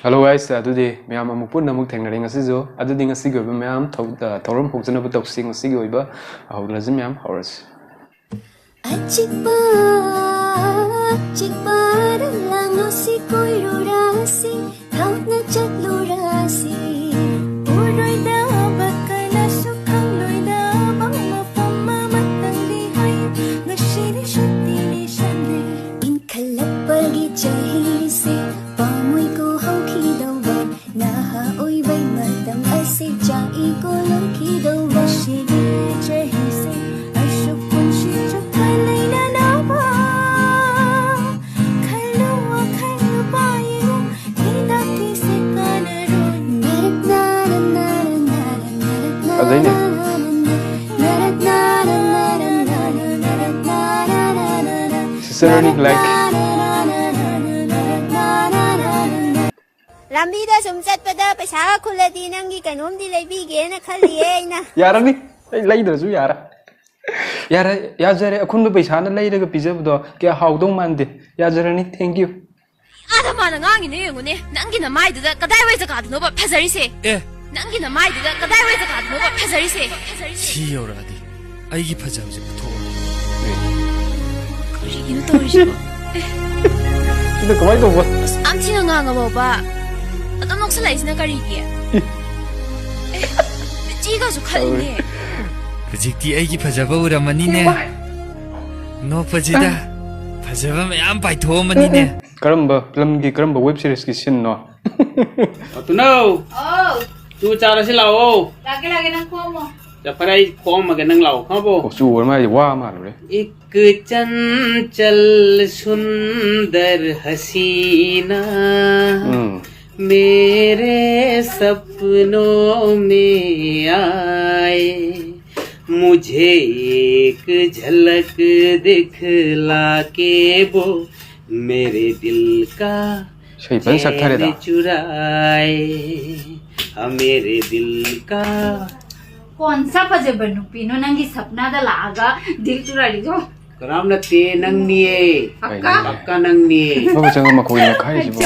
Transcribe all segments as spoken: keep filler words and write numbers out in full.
Hello guys, ꯑꯗꯨꯗꯤ ꯃꯌꯥꯝ ꯑꯃꯨꯛ ꯄꯨꯟꯅ ꯑꯃꯨꯛ ꯊꯦꯡꯅꯔꯦ ꯉꯁꯤꯁꯨ꯫ ꯑꯗꯨꯗꯤ ꯉꯁꯤꯒꯤ ꯑꯣꯏꯕ ꯃꯌꯥꯝ ꯊꯧ-, ꯑ, ꯊꯧꯔꯝ ꯍꯧꯖꯅꯕ ꯇꯧꯁꯤ꯫ ꯉꯁꯤꯒꯤ ꯑꯣꯏꯕ ꯍꯧꯔꯁꯤ ꯃꯌꯥꯝ, ꯍꯧꯔꯁꯤ꯫ ꯑꯆꯤꯛꯄ, ꯑꯆꯤꯛꯄꯗ ꯂꯥꯡꯂꯨꯁꯤ, ꯀꯣꯏꯔꯨꯔꯁꯤ, ꯊꯥꯞꯅ ꯆꯠꯂꯨꯔꯁꯤ꯫ ꯎꯔꯣꯏꯗꯕ ꯀꯅꯥꯁꯨ ꯈꯪꯂꯣꯏꯗꯕ ꯃꯐꯝ ꯑꯃꯇꯪꯗꯤ ꯍꯥꯏꯌꯨ, ꯉꯁꯤꯗꯤ ꯁꯨꯇꯤꯅꯤ ꯁꯟꯗꯦ꯫ ꯏꯟꯈꯠꯂꯛꯄꯒꯤ ꯆꯍꯤꯁꯦ ꯄꯥꯝꯃꯨꯏꯀꯣ ꯍꯧꯈꯤꯗꯧꯕ, ꯅꯍꯥ ꯑꯣꯏꯕꯩ ꯃꯇꯝ ꯑꯁꯤ ꯆꯥꯛꯏꯀꯣ ꯂꯣꯏꯈꯤꯗꯧꯕ꯫ ꯁꯤꯒꯤ ꯆꯍꯤꯁꯦ ꯑꯁꯨꯛ ꯄꯨꯟꯁꯤ ꯆꯨꯞꯄ ꯂꯩꯅꯅꯕ ꯈꯜꯂꯨ ꯋꯥꯈꯜ ꯅꯨꯄꯥ ꯌꯦꯡꯉꯨ, ꯍꯤꯗꯥꯛꯀꯤꯁꯦ ꯀꯥꯟꯅꯔꯣꯏ꯫ ꯐꯖꯩꯅꯦ꯫ Sister Earning like. ꯂꯝꯕꯤꯗ ꯁꯨꯝ ꯆꯠꯄꯗ ꯄꯩꯁꯥꯒ ꯈꯨꯜꯂꯗꯤ ꯅꯪꯒꯤ ꯀꯩꯅꯣꯝꯗꯤ ꯂꯩꯕꯤꯒꯦꯅ ꯈꯜꯂꯤꯌꯦ ꯑꯩꯅ꯫ ꯌꯥꯔꯅꯤ, ꯑꯩ ꯂꯩꯗ꯭ꯔꯁꯨ ꯌꯥꯔꯦ꯫ ꯌꯥꯔꯦ, ꯌꯥꯖꯔꯦ꯫ ꯑꯈꯨꯟꯕ ꯄꯩꯁꯥꯅ ꯂꯩꯔꯒ ꯄꯤꯖꯕꯗꯣ ꯀꯌꯥ ꯍꯥꯎꯗꯧ ꯃꯥꯟꯗꯦ꯫ ꯌꯥꯖꯔꯅꯤ, thank you꯫ ꯑꯥꯗ ꯃꯥꯅ ꯉꯥꯡꯉꯤꯅꯦ ꯌꯦꯡꯉꯨꯅꯦ, ꯅꯪꯒꯤ ꯅꯃꯥꯏꯗꯨꯗ ꯀꯗꯥꯏꯋꯥꯏ ꯖꯒꯥꯗꯅꯣꯕ ꯐꯖꯔꯤꯁꯦ? ꯑꯦ꯫ ꯅꯪꯒꯤ ꯅꯃꯥꯏꯗꯨꯗ ꯀꯗꯥꯏꯋꯥꯏ ꯖꯒꯥꯗꯅꯣꯕ ꯐꯖꯔꯤꯁꯦ? ꯐꯖꯔꯤꯁꯦ? ꯁꯤ ꯌꯧꯔꯛꯑꯗꯤ ꯑꯩꯒꯤ ꯐꯖꯕꯁꯦ ꯄꯨꯊꯣꯛꯑꯣ꯫ ꯀꯔꯤꯒꯤꯅꯣ ꯇꯧꯔꯤꯁꯤꯕꯣ? ꯁꯤꯅ ꯀꯃꯥꯏꯅ ꯇꯧꯕ? ꯑꯁ, ꯌꯥꯝ ꯊꯤꯅ ꯉꯥꯡꯉꯕꯣꯕ? ꯑꯗꯨꯝ ꯅꯣꯛꯁꯜꯂꯛꯏꯁꯤꯅ ꯀꯔꯤꯒꯤ? ꯑꯦ, ꯆꯤꯒꯁꯨ ꯈꯠꯂꯤꯅꯦ꯫ ꯍꯧꯖꯤꯛꯇꯤ ꯑꯩꯒꯤ ꯐꯖꯕ ꯎꯔꯝꯃꯅꯤꯅꯦ꯫ ꯅꯣꯛꯄꯁꯤꯗ ꯐꯖꯕ ꯃꯌꯥꯝ ꯄꯥꯏꯊꯣꯛꯑꯝꯃꯅꯤꯅꯦ꯫ ꯀꯔꯝꯕ ꯐꯤꯂꯝꯒꯤ, ꯀꯔꯝꯕ ꯋꯦꯕ ꯁꯤꯔꯤꯁꯀꯤ ꯁꯤꯟꯅꯣ? ꯇꯨꯅꯧ! ꯑꯧ! ꯇꯨ ꯆꯥꯔꯁꯤ ꯂꯥꯛꯑꯣ꯫ ꯂꯥꯛꯀꯦ, ꯂꯥꯛꯀꯦ, ꯅꯪ ꯈꯣꯝꯃꯣ꯫ ꯆꯠꯄꯗ ꯑꯩ ꯈꯣꯝꯃꯒꯦ, ꯅꯪ ꯂꯥꯛꯑꯣ, ꯈꯪꯉꯕꯣ? ꯀꯣꯆꯨ ꯑꯣꯏꯔ ꯃꯥꯜꯂꯦ, ꯋꯥ ꯃꯥꯜꯂꯨꯔꯦ꯫ एक चंचल सुंदर हसीना ꯎꯝ꯫ मेरे सपनों में आए, मुझे एक झलक दिखला के वो मेरे दिल का ꯏꯁꯩ ꯐꯖꯅ ꯁꯛꯊꯔꯦꯗ꯫ चैन चुराए, हाँ, मेरे दिल का। कौन सा फजेबर नुपीनो नंगी सपना दा लागा दिल चुराड़ी जो। ꯀꯅꯥꯝ ꯅꯠꯇꯦ, ꯅꯪꯅꯤꯌꯦ꯫ ꯀꯩꯅꯣ? ꯄꯛꯀꯥ ꯅꯪꯅꯤꯌꯦ꯫ ꯃꯈꯣꯏꯅ ꯃꯈꯥꯏꯁꯤꯕꯨ꯫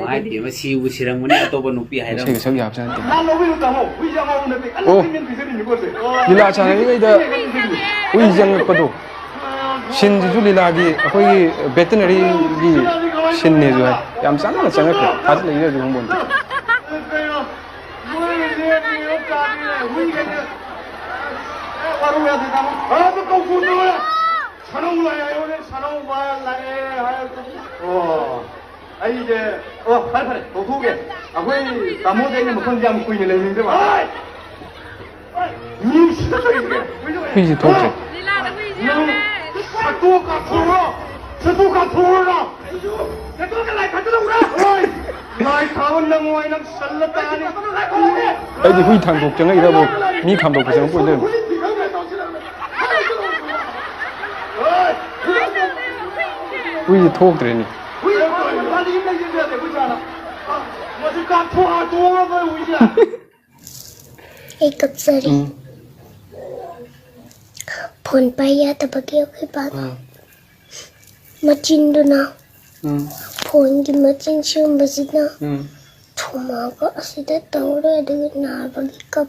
ꯃꯥꯏ ꯄꯦꯝꯃ, ꯁꯤꯕꯨ ꯁꯤꯔꯝꯒꯅꯤ ꯑꯇꯣꯞꯄ ꯅꯨꯄꯤ ꯍꯥꯏꯔꯝꯃꯨ꯫ ꯏꯁꯩꯒ ꯁꯛ ꯌꯥꯕꯖꯥꯠ ꯅꯠꯇꯦ꯫ ꯑꯣ, ꯂꯤꯂꯥ ꯁꯥꯟꯅꯔꯤꯉꯩꯗ ꯍꯨꯏ ꯆꯪꯉꯛꯄꯗꯣ꯫ ꯁꯤꯟꯁꯤꯁꯨ ꯂꯤꯂꯥꯒꯤ ꯑꯩꯈꯣꯏꯒꯤ ꯕꯦꯇꯅꯔꯤꯒꯤ ꯁꯤꯟꯅꯦꯁꯨ ꯍꯥꯏ꯫ ꯌꯥꯝ ꯆꯥꯟꯅꯅ ꯆꯪꯉꯛꯈ꯭ꯔꯦ꯫ ꯊꯥꯖꯤꯜꯂꯛꯏꯔꯁꯨ ꯈꯪꯄꯣꯟꯇꯦ꯫ ꯁꯅꯧ ꯂꯥꯛꯑꯦ ꯍꯥꯏꯌꯣꯅꯦ, ꯁꯅꯧ ꯂꯥꯛꯑꯦ ꯍꯥꯏꯌꯣ꯫ ꯑꯣ, ꯑꯩꯁꯦ, ꯑꯣ, ꯐꯔꯦ, ꯐꯔꯦ, ꯀꯧꯊꯣꯛꯎꯒꯦ꯫ ꯑꯩꯈꯣꯏ ꯇꯥꯃꯣꯁꯦ ꯑꯩꯅ ꯃꯐꯝꯁꯦ ꯌꯥꯝ ꯀꯨꯏꯅ ꯂꯩꯅꯤꯡꯗꯕ꯫ ꯃꯤ ꯁꯤꯗ ꯇꯧꯔꯤꯁꯦ ꯀꯩꯅꯣ? ꯍꯨꯏꯁꯦ ꯊꯣꯛꯇ꯭ꯔꯦ꯫ ꯅꯪ ꯁꯠꯇꯣꯛ ꯀꯥꯞꯊꯣꯛꯎꯔꯣ? ꯁꯠꯇꯣꯛ ꯀꯥꯞꯊꯣꯛꯎꯔꯣ? ꯁꯠꯇꯣꯛꯀ ꯂꯥꯏ ꯈꯠꯇꯅ ꯎꯔꯥ? ꯍꯣꯏ! ꯂꯥꯏ ꯊꯥꯕ ꯅꯪꯉꯣꯏ, ꯅꯪ ꯁꯜꯂ ꯇꯥꯅꯤ꯫ ꯑꯩꯗꯤ ꯍꯨꯏ ꯊꯥꯡꯗꯣꯛ ꯆꯪꯉꯛꯏꯔꯕꯨ ꯃꯤ ꯈꯥꯝꯗꯣꯛꯄ ꯆꯪꯉꯛꯄ ꯑꯣꯏ ꯂꯩꯔꯝꯃꯦ꯫ ꯍꯨꯏꯁꯦ ꯊꯣꯛꯇ꯭ꯔꯦꯅꯦ꯫ ꯍꯨꯏ ꯊꯣꯛꯇ꯭ꯔꯦ, ꯃꯥꯗꯤ ꯌꯨꯝꯗ ꯌꯦꯡꯕ ꯌꯥꯗꯦ, ꯑꯩꯈꯣꯏ ꯆꯥꯅ꯫ ꯃꯁꯤ ꯀꯥꯞꯊꯣꯛꯑ ꯇꯣꯛꯑꯒ ꯍꯨꯏꯁꯦ꯫ ꯑꯩ ꯀꯞꯆꯔꯤ꯫ ꯎꯝ꯫ ꯐꯣꯟ ꯄꯥꯏ ꯌꯥꯗꯕꯒꯤ ꯑꯩꯈꯣꯏ ꯄꯥꯅ ꯎꯝ꯫ ꯃꯆꯤꯟꯗꯨꯅ ꯎꯝ꯫ ꯐꯣꯟꯒꯤ ꯃꯆꯤꯟ ꯁꯦꯝꯕꯁꯤꯅ ꯎꯝ꯫ ꯊꯨꯝꯃꯒ ꯑꯁꯤꯗ ꯇꯧꯔꯦ, ꯑꯗꯨꯒ ꯅꯥꯕꯒꯤ ꯀꯞ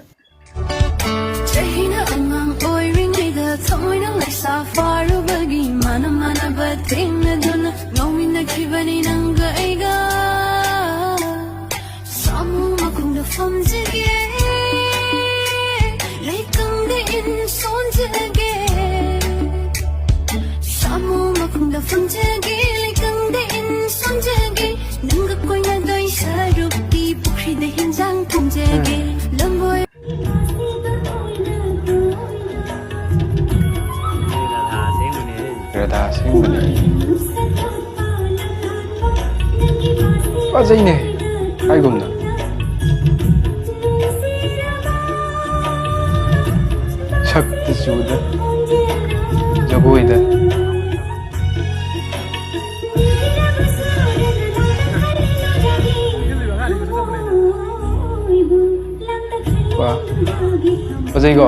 ꯆꯍꯤꯅ ꯑꯉꯥꯡ ꯑꯣꯏꯔꯤꯉꯩꯗ ꯊꯃꯣꯏꯅ ꯂꯩꯁꯥ ꯐꯥꯔꯨꯕꯒꯤ ꯃꯥꯅ ꯃꯥꯟꯅꯕ ꯊꯦꯡꯅꯗꯨꯅ ꯉꯥꯎꯃꯤꯟꯅꯈꯤꯕꯅꯤ ꯅꯪꯒ ꯑꯩꯒ꯫ ꯁꯥꯃꯨ ꯃꯈꯣꯡꯗ ꯐꯝꯖꯒꯦ, ꯂꯩꯀꯪꯗ ꯏꯟ ꯁꯣꯟꯖꯒꯦ꯫ ꯁꯥꯃꯨ ꯃꯈꯣꯡꯗ ꯐꯝꯖꯒꯦ, ꯂꯩꯀꯪꯗ ꯏꯟ ꯁꯣꯟꯖꯒꯦ꯫ ꯅꯪꯒ ꯀꯣꯏꯅꯗꯣꯏ ꯁꯔꯨꯛꯇꯤ ꯄꯨꯈ꯭ꯔꯤꯗ ꯍꯤꯟꯖꯥꯡ ꯊꯣꯡꯖꯒꯦ꯫ ꯂꯝꯕꯣꯏ ꯔꯙꯥ ꯑꯁꯦꯡꯕꯅꯤ꯫ ꯐꯖꯩꯅꯦ, ꯍꯥꯏꯒꯨꯝꯅ꯫ ꯁꯛꯇ ꯆꯨꯗ, ꯖꯒꯣꯏꯗ꯫ ꯋꯥ, ꯐꯖꯩꯀꯣ?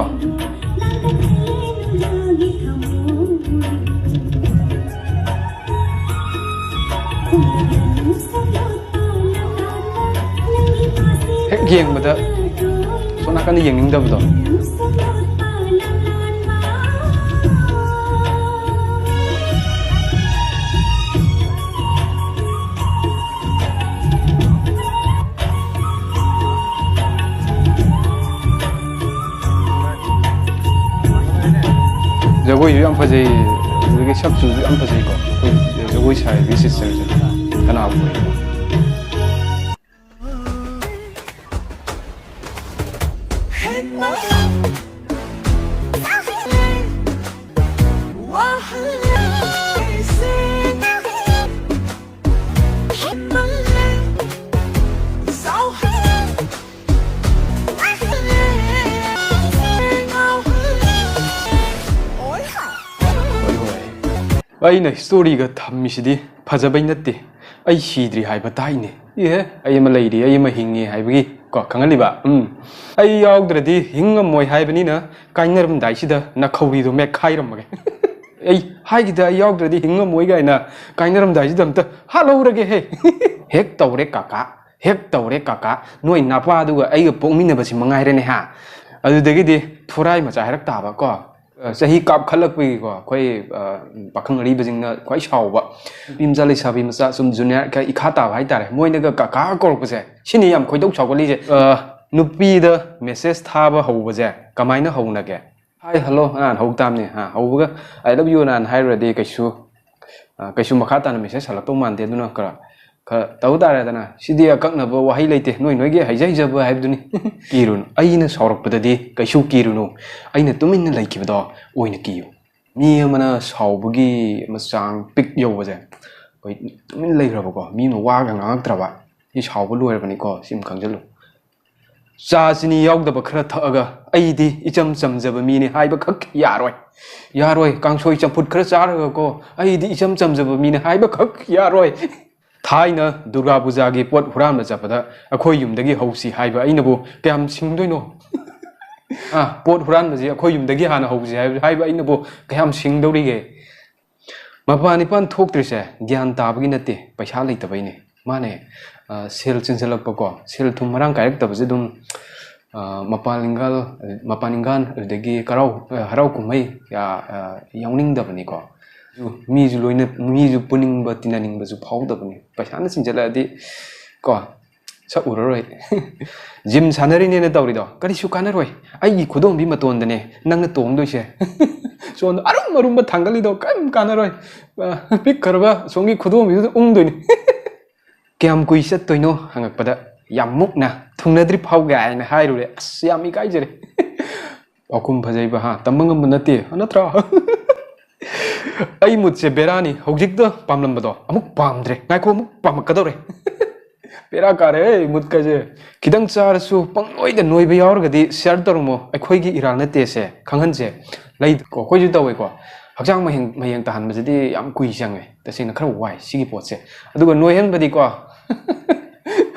ꯍꯦꯛ ꯌꯦꯡꯕꯗ ꯁꯣꯝ ꯅꯥꯀꯟꯗ ꯌꯦꯡꯅꯤꯡꯗꯕꯗꯣ꯫ ꯖꯒꯣꯏꯁꯨ ꯌꯥꯝ ꯐꯖꯩ, ꯑꯗꯨꯗꯒꯤ ꯁꯛꯆꯨꯁꯨ ꯌꯥꯝ ꯐꯖꯩꯀꯣ꯫ ꯑꯩꯈꯣꯏ ꯖꯒꯣꯏ ꯁꯥꯔꯤꯕꯤ ꯁꯤꯁꯇꯔꯁꯦ ꯀꯅꯥꯕꯨ ꯑꯣꯏꯔꯤꯅꯣ? ꯑꯩꯅ ꯍꯤꯁꯇꯣꯔꯤꯒ ꯊꯝꯃꯤꯁꯤꯗꯤ ꯐꯖꯕꯩ ꯅꯠꯇꯦ, ꯑꯩ ꯁꯤꯗ꯭ꯔꯤ ꯍꯥꯏꯕ ꯇꯥꯏꯅꯦ꯫ ꯏꯍꯦ, ꯑꯩ ꯑꯃ ꯂꯩꯔꯤ, ꯑꯩ ꯑꯃ ꯍꯤꯡꯉꯤ ꯍꯥꯏꯕꯒꯤ ꯀꯣ, ꯈꯪꯍꯜꯂꯤꯕ꯫ ꯎꯝ, ꯑꯩ ꯌꯥꯎꯗ꯭ꯔꯗꯤ ꯍꯤꯡ ꯉꯝꯃꯣꯏ ꯍꯥꯏꯕꯅꯤꯅ, ꯀꯥꯏꯅꯔꯝꯗꯥꯏꯁꯤꯗ ꯅꯥꯈꯧꯔꯤꯗꯣ ꯃꯦꯠꯈꯥꯏꯔꯝꯃꯒꯦ꯫ ꯑꯩ ꯍꯥꯏꯈꯤꯗ, ꯑꯩ ꯌꯥꯎꯗ꯭ꯔꯗꯤ ꯍꯤꯡ ꯉꯝꯃꯣꯏ ꯀꯥꯏꯅ, ꯀꯥꯏꯅꯔꯝꯗꯥꯏꯁꯤꯗ ꯑꯝꯇ ꯍꯥꯠꯍꯧꯔꯒꯦ ꯍꯦ꯫ ꯍꯦꯛ ꯇꯧꯔꯦ ꯀꯥꯀꯥ, ꯍꯦꯛ ꯇꯧꯔꯦ ꯀꯥꯀꯥ, ꯅꯣꯏ ꯅꯄꯥꯗꯨꯒ ꯑꯩꯒ ꯄꯣꯛꯃꯤꯟꯅꯕꯁꯤ ꯃꯉꯥꯏꯔꯦꯅꯦ ꯍꯥ꯫ ꯑꯗꯨꯗꯒꯤꯗꯤ ꯐꯨꯔꯥꯏ ꯃꯆꯥ ꯍꯥꯏꯔꯛ ꯇꯥꯕ ꯀꯣ꯫ ꯑ, ꯆꯍꯤ ꯀꯥꯞꯈꯠꯂꯛꯄꯒꯤꯀꯣ, ꯑꯩꯈꯣꯏ, ꯑ, ꯄꯥꯈꯪ ꯑꯔꯤꯕꯁꯤꯡꯅ ꯈ꯭ꯋꯥꯏ ꯁꯥꯎꯕ, ꯅꯨꯄꯤ ꯃꯆꯥ ꯂꯩꯁꯥꯕꯤ ꯃꯆꯥ ꯁꯨꯝ ꯖꯨꯅꯤꯌꯔ ꯈꯔ ꯏꯈꯥ ꯇꯥꯕ ꯍꯥꯏꯇꯥꯔꯦ, ꯃꯣꯏꯅꯒ ꯀꯥꯀꯥ ꯀꯧꯔꯛꯄꯁꯦ, ꯁꯤꯅꯤ ꯌꯥꯝ ꯈꯣꯏꯗꯧ ꯁꯥꯎꯒꯠꯂꯤꯁꯦ꯫ ꯑ, ꯅꯨꯄꯤꯗ ꯃꯦꯁꯦꯖ ꯊꯥꯕ ꯍꯧꯕꯁꯦ ꯀꯃꯥꯏꯅ ꯍꯧꯅꯒꯦ? "ꯍꯥꯏ, ꯍꯜꯂꯣ" ꯑꯅ ꯍꯧ ꯇꯥꯕꯅꯤ꯫ ꯍꯥ, ꯍꯧꯕꯒ "I love you" ꯑꯅ ꯍꯥꯏꯔꯨꯔꯗꯤ ꯀꯩꯁꯨ, ꯑ, ꯀꯩꯁꯨ ꯃꯈꯥ ꯇꯥꯅ ꯃꯦꯁꯦꯖ ꯍꯜꯂꯛꯇꯧ ꯃꯥꯟꯗꯦ꯫ ꯑꯗꯨꯅ ꯈꯔ, ꯈꯔ ꯇꯧ ꯇꯥꯔꯦꯗꯅ꯫ ꯁꯤꯗꯤ ꯑꯀꯛꯅꯕ ꯋꯥꯍꯩ ꯂꯩꯇꯦ, ꯅꯣꯏ ꯅꯣꯏꯒꯤ ꯍꯩꯖ ꯍꯩꯖꯕ ꯍꯥꯏꯕꯗꯨꯅꯤ꯫ ꯀꯤꯔꯨꯅꯨ, ꯑꯩꯅ ꯁꯥꯎꯔꯛꯄꯗꯗꯤ ꯀꯩꯁꯨ ꯀꯤꯔꯨꯅꯨ, ꯑꯩꯅ ꯇꯨꯃꯤꯟꯅ ꯂꯩꯈꯤꯕꯗꯣ ꯑꯣꯏꯅ ꯀꯤꯌꯨ꯫ ꯃꯤ ꯑꯃꯅ ꯁꯥꯎꯕꯒꯤ ꯃꯆꯥꯡ ꯄꯤꯛ ꯌꯧꯕꯁꯦ, ꯑꯩꯈꯣꯏ ꯇꯨꯃꯤꯟ ꯂꯩꯈ꯭ꯔꯕꯀꯣ, ꯃꯤ ꯑꯃꯅ ꯋꯥꯒ ꯉꯥꯡꯉꯛꯇ꯭ꯔꯕ, ꯁꯤ ꯁꯥꯎꯕ ꯂꯣꯏꯔꯕꯅꯤꯀꯣ, ꯁꯤꯃ ꯈꯪꯖꯜꯂꯨ꯫ ꯆꯥ ꯆꯤꯅꯤ ꯌꯥꯎꯗꯕ ꯈꯔ ꯊꯛꯑꯒ ꯑꯩꯗꯤ ꯏꯆꯝ ꯆꯝꯖꯕ ꯃꯤꯅꯤ ꯍꯥꯏꯕꯈꯛ ꯌꯥꯔꯣꯏ꯫ ꯌꯥꯔꯣꯏ꯫ ꯀꯥꯡꯁꯣꯏ ꯆꯝꯐꯨꯠ ꯈꯔ ꯆꯥꯔꯒꯀꯣ, ꯑꯩꯗꯤ ꯏꯆꯝ ꯆꯝꯖꯕ ꯃꯤꯅꯤ ꯍꯥꯏꯕꯈꯛ ꯌꯥꯔꯣꯏ꯫ ꯊꯥꯏꯅ ꯗꯨꯔꯒꯥ ꯄꯨꯖꯥꯒꯤ ꯄꯣꯠ ꯍꯨꯔꯥꯟꯕ ꯆꯠꯄꯗ ꯑꯩꯈꯣꯏ ꯌꯨꯝꯗꯒꯤ ꯍꯧꯁꯤ ꯍꯥꯏꯕ ꯑꯩꯅꯕꯨ ꯀꯌꯥꯝ ꯁꯤꯡꯗꯣꯏꯅꯣ? ꯑꯥ, ꯄꯣꯠ ꯍꯨꯔꯥꯟꯕꯁꯤ ꯑꯩꯈꯣꯏ ꯌꯨꯝꯗꯒꯤ ꯍꯥꯟꯅ ꯍꯧꯁꯤ ꯍꯥꯏꯕ, ꯍꯥꯏꯕ ꯑꯩꯅꯕꯨ ꯀꯌꯥꯝ ꯁꯤꯡꯗꯧꯔꯤꯒꯦ? ꯃꯄꯥꯟ ꯏꯄꯥꯟ ꯊꯣꯛꯇ꯭ꯔꯤꯁꯦ ꯒ꯭ꯌꯥꯟ ꯇꯥꯕꯒꯤ ꯅꯠꯇꯦ, ꯄꯩꯁꯥ ꯂꯩꯇꯕꯩꯅꯦ꯫ ꯃꯥꯅꯦ, ꯑ, ꯁꯦꯜ ꯆꯤꯟꯁꯤꯜꯂꯛꯄꯀꯣ, ꯁꯦꯜ ꯊꯨꯝ ꯃꯔꯥꯡ ꯀꯥꯏꯔꯛꯇꯕꯁꯦ ꯑꯗꯨꯝ, ꯑ, ꯃꯄꯥꯟ ꯏꯪꯒꯥꯜ, ꯃꯄꯥꯟ ꯏꯪꯒꯥꯜ, ꯑꯗꯨꯗꯒꯤ ꯀꯔꯥꯎ-, ꯑ, ꯍꯔꯥꯎ ꯀꯨꯝꯍꯩ ꯀꯌꯥ, ꯑ, ꯌꯥꯎꯅꯤꯡꯗꯕꯅꯤꯀꯣ꯫ ꯃꯤꯁꯨ ꯂꯣꯏꯅ, ꯃꯤꯁꯨ ꯄꯨꯅꯤꯡꯕ, ꯇꯤꯟꯅꯅꯤꯡꯕꯁꯨ ꯐꯥꯎꯗꯕꯅꯤ꯫ ꯄꯩꯁꯥꯅ ꯆꯤꯟꯁꯤꯜꯂꯛꯑꯗꯤ ꯀꯣ, ꯁꯛ ꯎꯔꯔꯣꯏ꯫ ꯖꯤꯝ ꯁꯥꯟꯅꯔꯤꯅꯦꯅ ꯇꯧꯔꯤꯗꯣ ꯀꯔꯤꯁꯨ ꯀꯥꯟꯅꯔꯣꯏ꯫ ꯑꯩꯒꯤ ꯈꯨꯗꯣꯝꯕꯤ ꯃꯇꯣꯟꯗꯅꯦ ꯅꯪꯅ ꯇꯣꯡꯗꯣꯏꯁꯦ꯫ ꯁꯣꯝꯗ ꯑꯔꯨꯝ ꯑꯔꯨꯝꯕ ꯊꯥꯡꯒꯠꯂꯤꯗꯣ ꯀꯔꯤꯝ ꯀꯥꯟꯅꯔꯣꯏ꯫ ꯑ, ꯄꯤꯛꯈ꯭ꯔꯕ ꯁꯣꯝꯒꯤ ꯈꯨꯗꯣꯝꯕꯤꯗꯨꯗ ꯎꯪꯗꯣꯏꯅꯤ꯫ "ꯀꯌꯥꯝ ꯀꯨꯏ ꯆꯠꯇꯣꯏꯅꯣ?" ꯍꯪꯉꯛꯄꯗ, "ꯌꯥꯝ ꯃꯨꯛꯅ, ꯊꯨꯡꯅꯗ꯭ꯔꯤ ꯐꯥꯎ" ꯀꯥꯏꯅ ꯍꯥꯏꯔꯨꯔꯦ꯫ ꯑꯁ, ꯌꯥꯝ ꯏꯀꯥꯏꯖꯔꯦ꯫ ꯄꯥꯎꯈꯨꯝ ꯐꯖꯩꯕ, ꯍꯥ? ꯇꯝꯕ ꯉꯝꯕ ꯅꯠꯇꯦ, ꯅꯠꯇ꯭ꯔꯥ? ꯑꯩ ꯃꯨꯠꯁꯦ ꯕꯦꯔꯥꯅꯤ꯫ ꯍꯧꯖꯤꯛꯇ ꯄꯥꯝꯂꯝꯕꯗꯣ ꯑꯃꯨꯛ ꯄꯥꯝꯗ꯭ꯔꯦ꯫ ꯉꯥꯏꯈꯣ, ꯑꯃꯨꯛ ꯄꯥꯝꯃꯛꯀꯗꯧꯔꯦ꯫ ꯕꯦꯔꯥ ꯀꯥꯔꯦ, ꯑꯩ ꯃꯨꯠꯀꯁꯦ꯫ ꯈꯤꯇꯪ ꯆꯥꯔꯁꯨ ꯄꯪꯅꯣꯏꯗ ꯅꯣꯏꯕ ꯌꯥꯎꯔꯒꯗꯤ share ꯇꯧꯔꯝꯃꯣ꯫ ꯑꯩꯈꯣꯏꯒꯤ ꯏꯔꯥꯜ ꯅꯠꯇꯦꯁꯦ ꯈꯪꯍꯟꯁꯦ꯫ ꯂꯩꯀꯣ, ꯑꯩꯈꯣꯏꯁꯨ ꯇꯧꯋꯦꯀꯣ꯫ ꯍꯛꯆꯥꯡ ꯃꯌꯦꯡ, ꯃꯌꯦꯡ ꯇꯥꯍꯟꯕꯁꯤꯗꯤ ꯌꯥꯝ ꯀꯨꯏ ꯆꯪꯉꯦ꯫ ꯇꯁꯦꯡꯅ ꯈꯔ ꯋꯥꯏ ꯁꯤꯒꯤ ꯄꯣꯠꯁꯦ꯫ ꯑꯗꯨꯒ ꯅꯣꯏꯍꯟꯕꯗꯤꯀꯣ,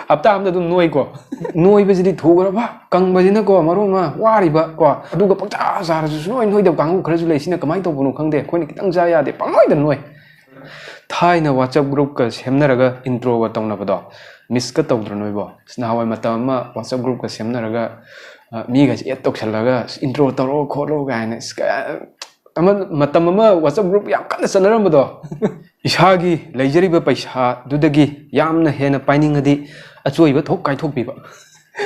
ꯍꯞꯇꯥ ꯑꯃꯗ ꯑꯗꯨꯝ ꯅꯣꯏꯀꯣ꯫ ꯅꯣꯏꯕꯁꯤꯗꯤ ꯊꯨꯈ꯭ꯔꯕ, ꯀꯪꯕꯁꯤꯅꯀꯣ ꯃꯔꯣꯟ ꯑꯃ ꯋꯥꯔꯤꯕ ꯀꯣ꯫ ꯑꯗꯨꯒ ꯄꯪꯆꯥ ꯆꯥꯔꯁꯨ ꯁꯨꯡꯅꯣꯏ ꯅꯣꯏꯗꯕ ꯀꯥꯡꯕꯨ ꯈꯔꯁꯨ ꯂꯩ꯫ ꯁꯤꯅ ꯀꯃꯥꯏꯅ ꯇꯧꯕꯅꯣ ꯈꯪꯗꯦ, ꯑꯩꯈꯣꯏꯅ ꯈꯤꯇꯪ ꯆꯥ ꯌꯥꯗꯦ, ꯄꯪꯅꯣꯏꯗ ꯅꯣꯏ꯫ ꯊꯥꯏꯅ WhatsApp groupꯀ ꯁꯦꯝꯅꯔꯒ introꯒ ꯇꯧꯅꯕꯗꯣ missꯀ ꯇꯧꯗ꯭ꯔꯣ ꯅꯣꯏꯕꯣ? ꯑꯁ, ꯅꯍꯥꯟꯋꯥꯏ ꯃꯇꯝ ꯑꯃ WhatsApp groupꯀ ꯁꯦꯝꯅꯔꯒ, ꯑ, ꯃꯤꯒꯁꯦ add ꯇꯧꯁꯜꯂꯒ, "intro ꯇꯧꯔꯛꯑꯣ ꯈꯣꯠꯂꯣ" ꯀꯥꯏꯅ, ꯑꯁ, ꯀꯌꯥ-, ꯑꯃ, ꯃꯇꯝ ꯑꯃ WhatsApp group ꯌꯥꯝ ꯀꯟꯅ ꯆꯠꯅꯔꯝꯕꯗꯣ꯫ ꯏꯁꯥꯒꯤ ꯂꯩꯖꯔꯤꯕ ꯄꯩꯁꯥꯗꯨꯗꯒꯤ ꯌꯥꯝꯅ ꯍꯦꯟꯅ ꯄꯥꯏꯅꯤꯡꯉꯗꯤ ꯑꯆꯣꯏꯕ ꯊꯣꯛ ꯀꯥꯏꯊꯣꯛꯄꯤꯕ꯫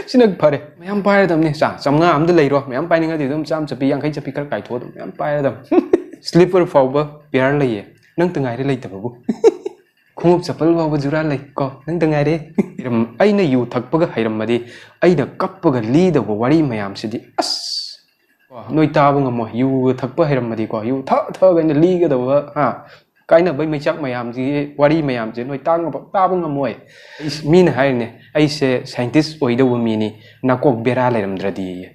ꯁꯤꯅ ꯐꯔꯦ꯫ ꯃꯌꯥꯝ ꯄꯥꯏꯔꯗꯕꯅꯤ꯫ ꯆꯥ ꯆꯥꯝꯃꯉꯥ ꯑꯝꯗ ꯂꯩꯔꯣ, ꯃꯌꯥꯝ ꯄꯥꯏꯅꯤꯡꯉꯗꯤ ꯑꯗꯨꯝ ꯆꯥꯝꯃ ꯆꯠꯄꯤ, ꯌꯥꯡꯈꯩ ꯆꯠꯄꯤ ꯈꯔ ꯀꯥꯏꯊꯣꯛꯑꯣ ꯑꯗꯨꯝ꯫ ꯃꯌꯥꯝ ꯄꯥꯏꯔꯗꯕꯅꯤ꯫ Slipper ꯐꯥꯎꯕ pair ꯂꯩꯌꯦ, ꯅꯪꯇ ꯉꯥꯏꯔꯦ ꯂꯩꯇꯕꯕꯨ꯫ ꯈꯣꯡꯎꯞ ꯆꯄꯜ ꯐꯥꯎꯕ ꯖꯨꯔꯥ ꯂꯩ ꯀꯣ, ꯅꯪꯇ ꯉꯥꯏꯔꯦ꯫ ꯍꯩꯔꯝ-, ꯑꯩꯅ ꯌꯨ ꯊꯛꯄꯒ ꯍꯩꯔꯝꯃꯗꯤ ꯑꯩꯅ ꯀꯞꯄꯒ ꯂꯤꯗꯧꯕ ꯋꯥꯔꯤ ꯃꯌꯥꯝꯁꯤꯗꯤ ꯑꯁ꯫ ꯀꯣ, ꯅꯣꯏ ꯇꯥꯕ ꯉꯝꯃꯣꯏ꯫ ꯌꯨꯒ ꯊꯛꯄ ꯍꯩꯔꯝꯃꯗꯤꯀꯣ, ꯌꯨ ꯊꯛ ꯊꯛꯑꯒ ꯑꯩꯅ ꯂꯤꯒꯗꯕ, ꯍꯥ, ꯀꯥꯏꯅꯕꯩ ꯃꯩꯆꯥꯛ ꯃꯌꯥꯝꯁꯤꯒꯤ ꯋꯥꯔꯤ ꯃꯌꯥꯝꯁꯦ ꯅꯣꯏ ꯇꯥ ꯉꯝꯕ-, ꯇꯥꯕ ꯉꯝꯃꯣꯏ꯫ ꯑꯩ-, ꯃꯤꯅ ꯍꯥꯏꯔꯤꯅꯦ, "ꯑꯩꯁꯦ scientist ꯑꯣꯏꯗꯧꯕ ꯃꯤꯅꯤ, ꯅꯥꯀꯣꯛ ꯕꯦꯔꯥ ꯂꯩꯔꯝꯗ꯭ꯔꯗꯤ"꯫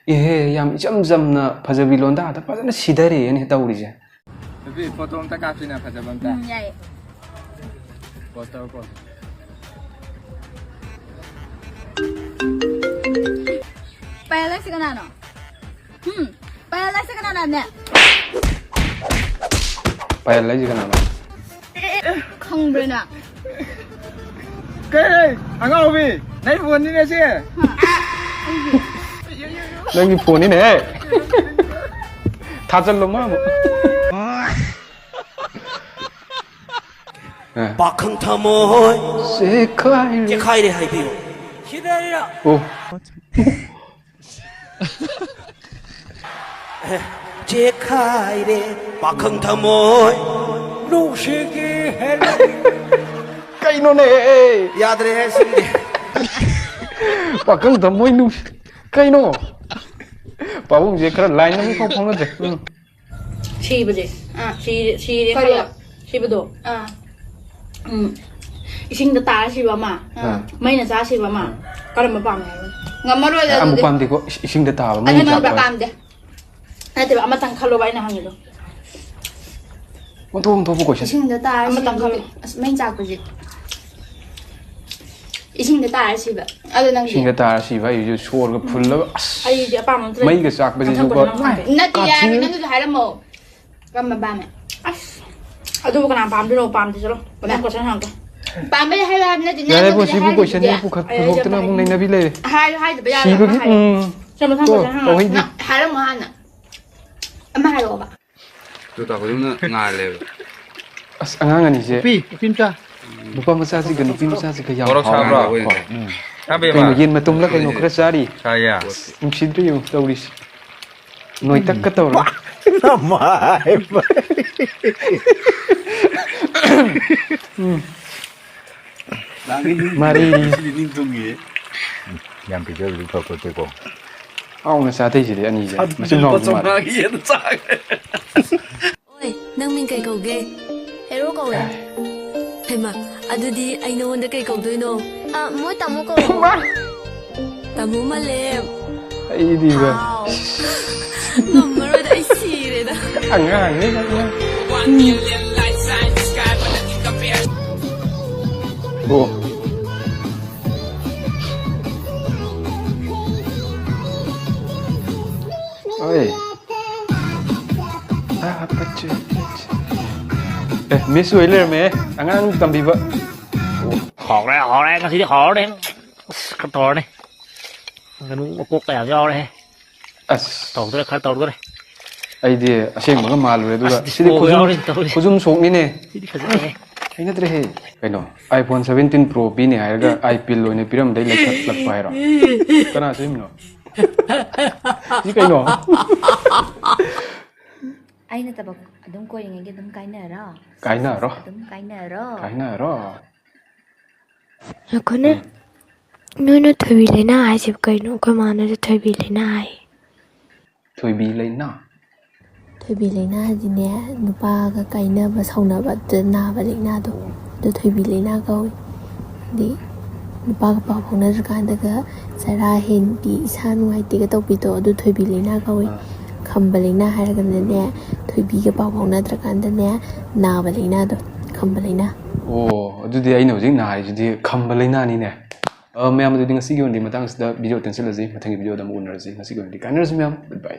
ꯏꯍꯦ, ꯌꯥꯝ ꯏꯆꯝ ꯆꯝꯅ ꯐꯖꯕꯤ ꯂꯣꯟꯗꯥꯗ ꯐꯖꯅ ꯁꯤꯊꯔꯦꯅꯦ ꯇꯧꯔꯤꯁꯦ꯫ ꯅꯨꯄꯤ, photo ꯑꯝꯇ ꯀꯥꯞꯁꯤꯅ, ꯐꯖꯕ ꯑꯝꯇ꯫ ꯎꯝ, ꯌꯥꯏꯌꯦ꯫ Pose ꯇꯧꯔꯣ, pose꯫ ꯄꯥꯌꯦꯜ ꯍꯥꯏꯁꯦ ꯀꯅꯥꯅꯣ? ꯎꯝ, ꯄꯥꯌꯦꯜ ꯍꯥꯏꯁꯦ ꯀꯅꯥꯅꯣ ꯍꯥꯏꯕꯅꯦ? ꯄꯥꯌꯜ ꯍꯥꯏꯁꯦ ꯀꯅꯥꯅꯣ? ꯈꯪꯕ꯭ꯔꯅ? ꯀꯩ? ꯑꯉꯥꯎꯕꯤ! ꯅꯪ ꯐꯣꯟꯅꯤꯅꯦ ꯁꯤ! ꯅꯪꯒꯤ ꯐꯣꯟꯅꯤꯅꯦꯍꯦ! ꯊꯥꯖꯜꯂꯣ ꯃꯥ ꯑꯃꯨꯛ꯫ ꯄꯥꯈꯪ ꯊꯃꯣꯏ ꯆꯦꯈꯥꯏꯔꯦ꯫ ꯆꯦꯈꯥꯏꯔꯦ ꯍꯥꯏꯕꯤꯌꯨ꯫ ꯁꯤꯗꯩꯔ ꯑꯣ꯫ ꯆꯦꯈꯥꯏꯔꯦ ꯄꯥꯈꯪ ꯊꯃꯣꯏ ꯅꯨꯡꯁꯤꯒꯤ ꯍꯦꯜꯂꯦ꯫ ꯀꯩꯅꯣꯅꯦ? ꯌꯥꯗ꯭ꯔꯦꯍꯦ ꯁꯤꯗꯤ꯫ ꯄꯥꯈꯪ ꯊꯃꯣꯏ ꯅꯨꯡꯁꯤ ꯀꯩꯅꯣ? ꯄꯥꯕꯨꯡꯁꯦ ꯈꯔ ꯂꯥꯏꯟ ꯑꯃ ꯏꯐꯥꯎ ꯐꯥꯎꯅꯗ꯭ꯔꯦ꯫ ꯎꯝ꯫ ꯁꯤꯕꯁꯦ ꯑꯥ꯫ ꯁꯤ- ꯁꯤꯔꯦ ꯀꯔꯤ? ꯈꯜꯂꯣ꯫ ꯁꯤꯕꯗꯣ ꯑꯥ꯫ ꯎꯝ ꯏꯁꯤꯡꯗ ꯇꯥꯔ ꯁꯤꯕ ꯑꯃ꯫ ꯑꯥ꯫ ꯃꯩꯅ ꯆꯥ ꯁꯤꯕ ꯑꯃ꯫ ꯀꯔꯝꯕ ꯄꯥꯝꯃꯦ ꯍꯥꯏꯕ? ꯉꯝꯃꯔꯣꯏꯗ ꯑꯃꯨꯛ ꯑꯗꯨꯗꯤ꯫ ꯄꯥꯝꯗꯦꯀꯣ꯫ ꯏꯁ- ꯏꯁꯤꯡꯗ ꯇꯥꯕ ꯃꯩ ꯑꯗꯨ ꯅꯪ ꯆꯥꯛꯄ꯫ ꯄꯥꯝꯗꯦ꯫ ꯅꯠꯇꯦꯕ, ꯑꯃꯇꯪ ꯈꯜꯂꯣꯕ ꯑꯩꯅ ꯍꯪꯉꯤꯗꯣ꯫ ꯑꯣꯟꯊꯣꯛ ꯑꯣꯟꯊꯣꯛꯄ ꯀꯣꯏꯁꯟ꯫ ꯏꯁꯤꯡꯗ ꯇꯥꯔ ꯑꯃꯇꯪ ꯁꯤꯕꯗꯤ- ꯈꯜꯂꯣ꯫ ꯑꯁ, ꯃꯩ ꯆꯥꯛꯄꯁꯦ꯫ ꯏꯁꯤꯡꯗ ꯇꯥꯔ ꯁꯤꯕ꯫ ꯑꯗꯨ ꯅꯪꯗꯤ? ꯏꯁꯤꯡꯗ ꯇꯥꯔ ꯁꯤꯕ ꯍꯥꯏꯁꯤꯁꯨ ꯁꯣꯔꯒ ꯐꯨꯜꯂꯒ ꯑꯁ ꯑꯩꯗꯤ ꯑꯄꯥꯝꯕ ꯑꯝꯇ ꯂꯩꯇꯦ꯫ ꯃꯩꯒ ꯆꯥꯛꯄꯁꯤꯁꯨꯀꯣ꯫ ꯃꯊꯪ ꯀꯣꯏꯁꯟ ꯑꯃ ꯍꯪꯉꯛꯀꯦ꯫ ꯅꯠꯇꯦ ꯌꯥꯔꯦ, ꯀꯥꯊꯤꯡ꯫ ꯅꯪꯒꯤꯁꯨ ꯍꯥꯏꯔꯝꯃꯣ꯫ ꯀꯔꯝꯕ ꯄꯥꯝꯃꯦ? ꯑꯁ, ꯑꯗꯨꯕꯨ ꯀꯅꯥ ꯄꯥꯝꯗꯣꯏꯅꯣ? ꯄꯥꯝꯗꯦ, ꯆꯠꯂꯣ꯫ ꯃꯊꯪ ꯀꯣꯏꯁꯟ ꯍꯪꯉꯛꯀꯦ꯫ ꯄꯥꯝꯕꯩ ꯍꯥꯏꯕ ꯍꯥꯏꯕ ꯅꯠꯇꯦ, ꯌꯥꯔꯦꯕꯣ, ꯅꯪꯒꯤꯗꯤ ꯁꯤꯕꯨ ꯍꯥꯏꯔꯤꯁꯤꯗꯤ꯫ ꯀꯣꯏꯁꯟꯁꯤꯕꯨ ꯄꯨꯈꯠ- ꯑꯩ ꯄꯨꯊꯣꯛꯇꯅ ꯑꯃꯨꯛ ꯍꯥꯏꯅꯤꯡꯉꯦ꯫ ꯅꯩꯅꯕꯤ ꯂꯩꯔꯦ꯫ ꯍꯥꯏꯌꯨ ꯍꯥꯏꯗꯕ ꯌꯥꯔꯣꯏ, ꯁꯤꯕꯒꯤ ꯑꯃ ꯍꯥꯏꯌꯣ꯫ ꯎꯝ꯫ ꯆꯠꯂꯣ, ꯃꯊꯪ ꯇꯣ, ꯀꯣꯏꯁꯟ ꯍꯪꯉꯛꯑꯣ꯫ ꯇꯧꯍꯩꯗꯦ꯫ ꯅꯪ ꯍꯥꯏꯔꯝꯃꯣ ꯍꯥꯟꯅ꯫ ꯑꯃ ꯍꯥꯏꯔꯛꯑꯣꯕ꯫ ꯇꯨ ꯇꯥꯈꯣꯏꯗꯧꯅ ꯉꯥꯜꯂꯦꯕ꯫ ꯑꯁ, ꯑꯉꯥꯡ ꯑꯅꯤꯁꯦ ꯅꯨꯄꯤ ꯅꯨꯄꯤ ꯃꯆꯥ ꯅꯨꯄꯥ ꯃꯆꯥꯁꯤꯒ ꯅꯨꯄꯤ ꯃꯆꯥꯁꯤꯒ ꯌꯥꯝ ꯃꯣꯔꯣꯛ ꯁꯥꯕ꯭ꯔꯣ? ꯍꯥꯎꯔꯦ꯫ ꯆꯥꯕ ꯀꯩꯅꯣ, ꯌꯥꯕ? ꯌꯦꯟ ꯃꯇꯨꯝꯂ ꯀꯩꯅꯣ ꯈꯔ ꯆꯥꯔꯤ꯫ ꯆꯥꯌꯥ? ꯅꯨꯡꯁꯤꯗ꯭ꯔꯤ ꯌꯦꯡꯉꯨ ꯇꯧꯔꯤꯁꯦ꯫ ꯅꯣꯏꯇꯛꯀ ꯇꯧꯔ꯫ ꯃꯔꯩꯔꯤ꯫ ꯅꯤꯡ ꯊꯨꯡꯉꯤꯌꯦ꯫ ꯌꯥꯝ ꯄꯤꯖꯕꯗꯤ ꯐꯄꯣꯠꯇꯦꯀꯣ꯫ ꯍꯥꯎꯅ ꯆꯥꯊꯩꯁꯤꯗꯤ ꯑꯅꯤꯁꯦ꯫ ꯃꯆꯤꯟ ꯂꯨꯄꯥ ꯃꯅꯥꯎ ꯃꯥꯜꯂꯦ꯫ ꯆꯥꯝꯃꯉꯥꯒꯤ ꯌꯦꯟ ꯆꯥꯈ꯭ꯔꯦ꯫ ꯑꯣꯏ, ꯅꯪ ꯃꯤꯡ ꯀꯩ ꯀꯧꯒꯦ? ꯍꯦꯔꯣ ꯀꯧꯋꯦ꯫ ꯍꯩꯃꯥ, ꯑꯗꯨꯗꯤ ꯑꯩ ꯅꯉꯣꯟꯗ ꯀꯩ ꯀꯧꯗꯣꯏꯅꯣ? ꯑ, ꯃꯣꯏ ꯇꯥꯃꯣ ꯀꯧꯋꯦ꯫ ꯇꯥꯃꯣ ꯃꯥꯂꯦꯝ꯫ ꯑꯩꯗꯤ ꯏꯕꯦꯝ꯫ ꯍꯥꯎ꯫ ꯉꯝꯃꯔꯣꯏꯗ, ꯑꯩ ꯁꯤꯔꯦꯗ꯫ ꯑꯉꯥꯡꯅꯤ ꯑꯉꯥꯡ꯫ ꯑꯣ꯫ ꯑꯣꯏ꯫ ꯑ, ꯄꯠꯆ, ꯄꯠꯆ꯫ ꯑꯦ, ꯃꯤꯁ ꯑꯣꯏ ꯂꯩꯔꯝꯃꯦ꯫ ꯑꯉꯥꯡ ꯇꯝꯕꯤꯕ꯫ ꯍꯥꯎꯔꯦ, ꯍꯥꯎꯔꯦ, ꯉꯁꯤꯗꯤ ꯍꯥꯎꯔꯦ꯫ ꯑꯁ, ꯈꯔ ꯇꯧꯔꯅꯤ꯫ ꯉꯥꯅꯨ ꯃꯀꯣꯛ ꯀꯌꯥꯝ ꯌꯥꯎꯔꯦ꯫ ꯑꯁ꯫ ꯇꯧꯗꯣꯔꯦ, ꯈꯔ ꯇꯧꯗꯣꯔꯦ꯫ ꯑꯩꯗꯤ ꯑꯁꯦꯡꯕꯒ ꯃꯥꯜꯂꯨꯔꯦ, ꯑꯗꯨꯒ ꯑꯁ, ꯁꯤꯗꯤ ꯗꯤꯁꯄꯣꯒ ꯈꯨꯖꯨꯝ, ꯌꯥꯎꯔꯦ ꯇꯧꯔꯤꯁꯦ꯫ ꯈꯨꯖꯨꯝ ꯁꯣꯛꯅꯤꯅꯦ꯫ ꯁꯤꯗꯤ ꯐꯖꯔꯦꯍꯦ꯫ ꯍꯩꯅꯗ꯭ꯔꯦꯍꯦ꯫ ꯀꯩꯅꯣ, iPhone seventeen Pro ꯄꯤꯅꯤ ꯍꯥꯏꯔꯒ iPhone ꯑꯣꯏꯅ ꯄꯤꯔꯝꯗꯩ ꯂꯩꯈꯠꯂꯛꯄ ꯍꯥꯏꯔꯣ? ꯀꯅꯥ ꯁꯦꯝꯃꯤꯅꯣ? ꯁꯤ ꯀꯩꯅꯣ? ꯑꯩ ꯅꯠꯇꯕ ꯑꯗꯨꯝ ꯀꯣꯏꯔꯤꯉꯩꯒꯤ ꯑꯗꯨꯝ ꯀꯥꯏꯅꯔꯣ? ꯀꯥꯏꯅꯔꯣ? ꯑꯗꯨꯝ ꯀꯥꯏꯅꯔꯣ? ꯀꯥꯏꯅꯔꯣ? ꯉꯥꯏꯈꯣꯅꯦ꯫ ꯎꯝ꯫ ꯅꯣꯏꯅ ꯊꯣꯏꯕꯤ ꯂꯩꯅꯥ ꯍꯥꯏꯁꯤꯕꯨ ꯀꯩꯅꯣ? ꯑꯩꯈꯣꯏ ꯃꯥꯅꯁꯨ ꯊꯣꯏꯕꯤ ꯂꯩꯅꯥ ꯍꯥꯏ꯫ ꯊꯣꯏꯕꯤ ꯂꯩꯅꯥ? ꯊꯣꯏꯕꯤ ꯂꯩꯅꯥ ꯍꯥꯏꯗꯤꯅꯦ, ꯅꯨꯄꯥꯒ ꯀꯥꯏꯅꯕ, ꯁꯥꯎꯅꯕꯗ ꯅꯥꯕ ꯂꯩꯅꯥꯗꯣ, ꯑꯗꯨ ꯊꯣꯏꯕꯤ ꯂꯩꯅꯥ ꯀꯧꯏ꯫ ꯍꯥꯏꯗꯤ ꯅꯨꯄꯥꯒ ꯄꯥꯎ ꯐꯥꯎꯅꯗ꯭ꯔꯀꯥꯟꯗꯒ ꯆꯔꯥ ꯍꯦꯟꯕꯤ, ꯏꯁꯥ ꯅꯨꯡꯉꯥꯏꯇꯦꯒ ꯇꯧꯕꯤꯗꯣ, ꯑꯗꯨ ꯊꯣꯏꯕꯤ ꯂꯩꯅꯥ ꯀꯧꯏ꯫ ꯑꯥ꯫ ꯈꯝꯕ ꯂꯩꯅꯥ ꯍꯥꯏꯔꯒꯅꯅꯦ, ꯊꯣꯏꯕꯤꯒ ꯄꯥꯎ ꯐꯥꯎꯅꯗ꯭ꯔꯀꯥꯟꯗꯅꯦ ꯅꯥꯕ ꯂꯩꯅꯥꯗꯣ, ꯈꯝꯕ ꯂꯩꯅꯥ꯫ ꯑꯣ, ꯑꯗꯨꯗꯤ ꯑꯩꯅ ꯍꯧꯖꯤꯛ ꯅꯥꯔꯤꯁꯤꯗꯤ ꯈꯝꯕ ꯂꯩꯅꯥꯅꯤꯅꯦ꯫ ꯑ, ꯃꯌꯥꯝ, ꯑꯗꯨꯗꯤ ꯉꯁꯤꯒꯤ ꯑꯣꯏꯅꯗꯤ ꯃꯇꯥꯡꯁꯤꯗ ꯚꯤꯗꯤꯑꯣ ꯇꯦꯟꯁꯤꯜꯂꯁꯤ, ꯃꯊꯪꯒꯤ ꯚꯤꯗꯤꯑꯣꯗ ꯑꯃꯨꯛ ꯎꯅꯔꯁꯤ꯫ ꯉꯁꯤꯒꯤ ꯑꯣꯏꯅꯗꯤ ꯀꯥꯏꯅꯔꯁꯤ ꯃꯌꯥꯝ, goodbye꯫